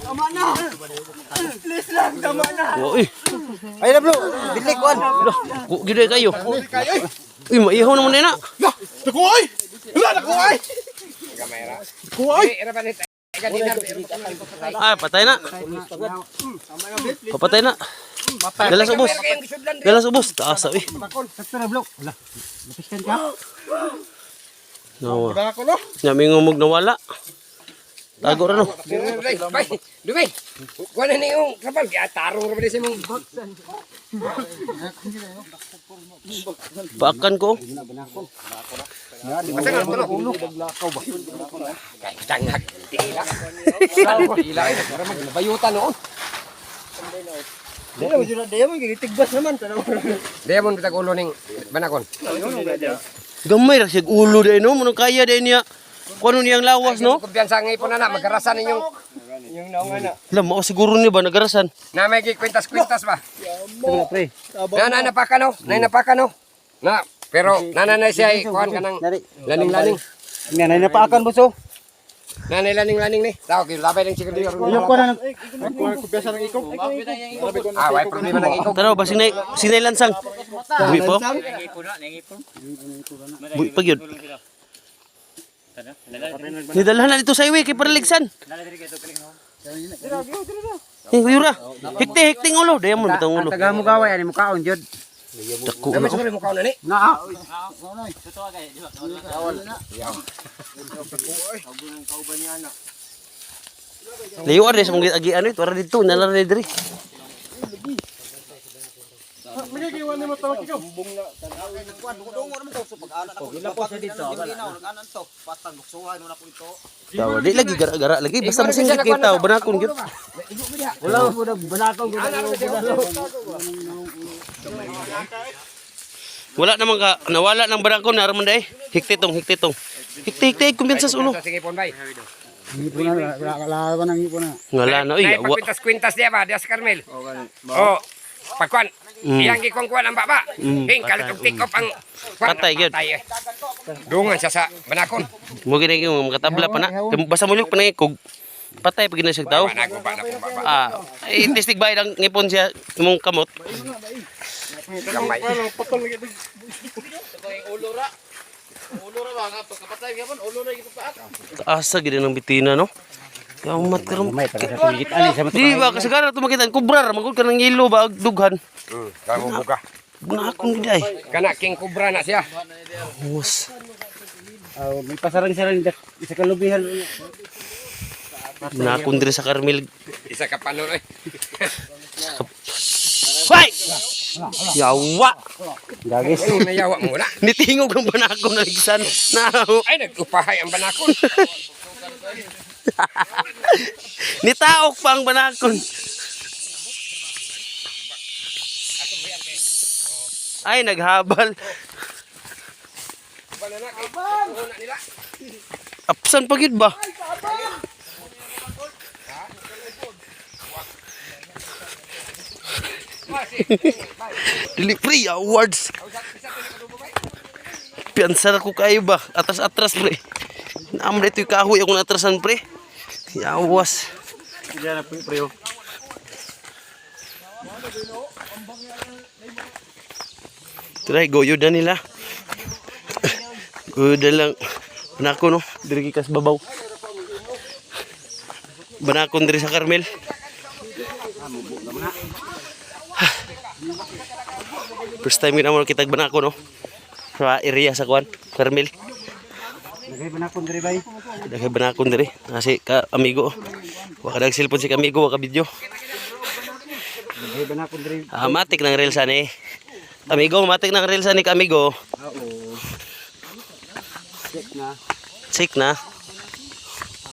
Tama na. Please lang, tama na. Wa eh. Ay na bro, bilik wan. Lah, ku gid kayo. Uy, maihaw naman na. Lah, nakuha ay! Wala, nakuha ay! Nakuha ay! Ah, patay na. Papatay na. Dala sa ubos. Dala sa ubos. Taas eh. Sakto na bro. Wala. Napiskan ka? Nawa. Wala ako no? Nya mingumog nawala. Tago ra no. Bay, dumay. Kuha na niyong kapal. Kaya tarong ra ba sa mong Paakan ko. Basta nga tulo. Kay tangag tila. Tila ay para magbayutan noon. Dili mo sila dayo mo gitigbas naman tanaw. Diamond bitag ulo ning banakon. Gamay ra siya ulo dai no, munong kaya dai niya. Kuno niyang lawas no. Kumpiyansa nga ipon na na magarasan ninyong Yung naunga na. La mao siguro ni ba nagarasan. na may kwintas-kwintas ba. Pre. Na na napaka no, na napaka no. Na pero nananay siya ay kuan ka ng laning-laning. Nga nay napaakan boso. Nanay laning-laning ni. Tao kay labay lang siguro. Yung ko na Nakuha ko piyasa ng ikog. Ah, way problema ng ikog. Tanaw ba sinay sinay lansang. Buhi po. Buhi pa gyud. Nidalhan na dito sa highway kay Paraligsan. Eh, yura. Hikti, hikting ulo. Daya mo, bitang ulo. Taga mo gaway ani mukaon jud. Dako na. Naman siguro mo kaon na ni. Na. Layo ar sa mong agian ito, ara dito, nalar na diri. Tawa, di lagi gara-gara lagi basta masinggit kay tao banakon gyud. Wala mo na banakaw gud. Wala naman ka nawala ng banakon na man day. Hikti tong, hikti tong. Hikti hikti kumpiyansa sa ulo. Sige pon bay. Ngipon na wala wala pa nang ngipon na. Ngala na oy, Nay wa. pagkwintas-kwintas diya ba, diya sa Carmel. Oh. Pagkuan. Iyang gikuan-kuan ang baba. Hing kalit og take off ang kuan, Patay, gyud. patay, eh. Dungan siya sa banakon. Mo gini yung makatabla pa na. Basta mulok pa na ikog. Patay pag gina siya tao. Wala ko ba na pong baba. Ah, ay testig ba ang ngipon siya imong kamot. Gamay. Asa gid ng bitina no. Kamat karon. May para sa sugit ani sa Di ba kasagara to makita kubrar magud ka ng ilo ba ag dughan. Kamu buka. Bunakon gid ay. Kana king cobra na siya. Hus. Oh, may pasarang-sarang isa ka lubihan. Bunakon diri sa Carmel. Isa ka panon oy. Hoy! Yawa! Gagis. Ano nayawa mo na? Nitingog ang banakon na ligsan. Na Ay nag-upahay ang banakon. nitaok pa ang banakon. Ay, naghabal. Banana kay una nila. Apsan pa gid ba? Dili pre, awards. Piyansa na ko kayo ba? Atras-atras pre. Naam na ito'y kahoy akong atrasan pre. Yawas. Try, goyo na nila. Goyo na lang. Banako no, diri gikas babaw. Banakon diri sa Carmel. First time gina mo kita banako no. Sa area sa kuan, Carmel. Nagay banakon diri bay. Daghay banakon diri. Kasi ka amigo. Wa ka cellphone si amigo, wa ka video. Nagay banakon diri. Ah, matik ng reels ani. Amigo, matik ng reels ani ka amigo. Oo. Check na. Check na.